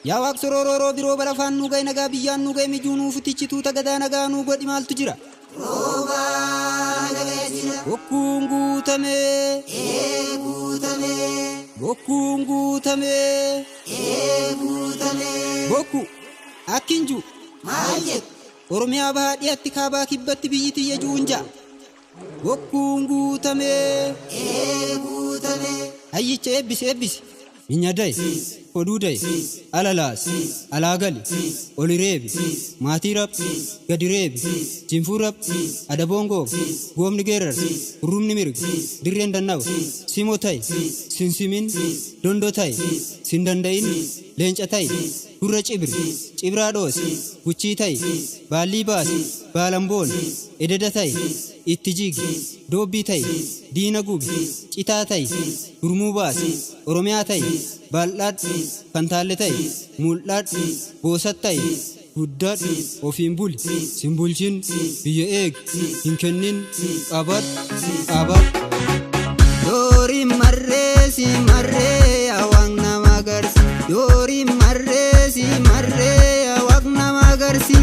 Yaa waaq soroorooroo biroo balafaan nuu gahe nagaa biyyaan nuu gahe mijuu nuu futichituu tagadaa nagaa nuu godhi maaltu jira. Bokkuun guutamee. Bokkuun guutamee. Bokku akkin jiru. Maal jettu? Oromiyaa bahaa dhiyatti kaabaa kibbatti biyyi tiyya ju'uun ja'a. Bokkuun guutamee. Hayyicha eebbisi eebbisi. Minya daye, oduu daye, alalaas, alaa gali, oli reebi, maatii rab, gadi reebi, jinfuu rab, adaboon gooba, goomni geerar, hurrumni mirga, dirreen dannawa, simo ta'i, sinsimin, dondoo ta'i, sin danda'in, leenca ta'i, gurra cibri, cibraa dhoosi, guchii ta'i, baallii baasi, baalamboon, ededa ta'i, itti jigi, doobbii ta'i, diina gubi, citaa ta'i, gurmuu baasi, oromiyaa ta'i, bal'aadhu, fantaalle ta'i, mul'aadhu, boosat ta'i, guddaadhu, ofiin buli, sin bulchin, biyya eegi, hin kennin, qabadhu, qabadhu. Doori marree si marree yaa waaq nama garsi. Doori marree si marree yaa waaq nama garsi.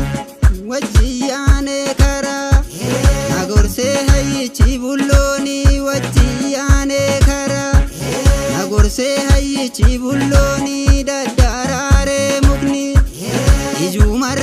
Wajji yaanee karaa. Na gorsee hayyichi bullooni wajji yaanee karaa. Na gorsee hayyichi bullooni daddaraaree mukni. Ijuma.